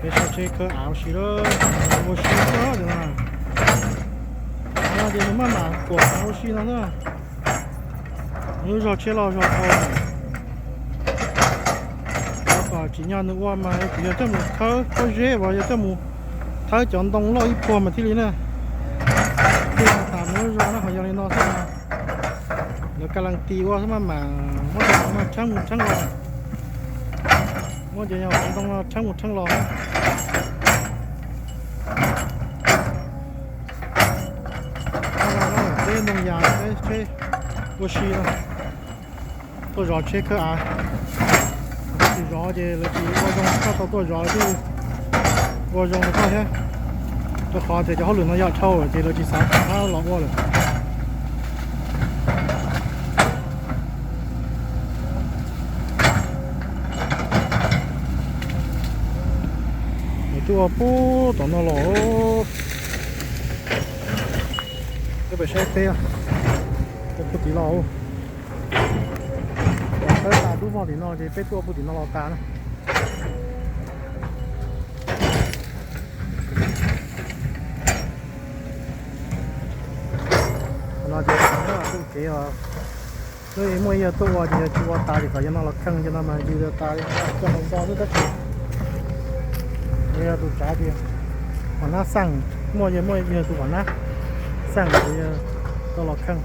Peb saib tsheb khawb av ua si lawm, ua si xwb no. Av no ces nws maj mam kuam av ua si no xwb. Nws lub zog tsheb loj zog dhau. Tab tom tsim nyog nws ua mas kuv yog coj mus thawb pob zeb uas yog coj mus thawb cov ntoo loj ib puag mas thiaj li na. Thiaj tas nws lub zog na, ho yog li no xwb no. Lawv ka lees tis ua xwb maj mam muab cov ntoo no tshawb mus tshawb los. Muab cov ntoo no tshawb mus tshawb los. Peb ntoo yas, peb tsheb ua si no. Tuaj zov tsheb khawb av. Tsis zov ces lawv tsis ua zoo, koj tau tuaj zov thiaj ua zoo rau koj thiab. Rau qhov tias cov hauj lwm no yog dhau lawm ces lawv tsis xav rov qab los ua lawm. Nws twb ua puag tom no los. Peb pem saib teb, peb puag tim los. Peb tas dub vog tim no ces peb tuaj puag tim no los tas na. Qhov no ces txog ntua kev os. Hnub muaj ib yawg tuaj ua ces yog tsis ua tas ces kom yawg no los kheej, yawg no mas yus tas li coj los nto xwb tab sis yog tus tsav tias pom nab xeej, muaj yog muaj yog tus pom nab xeej ces yog tau los kheej.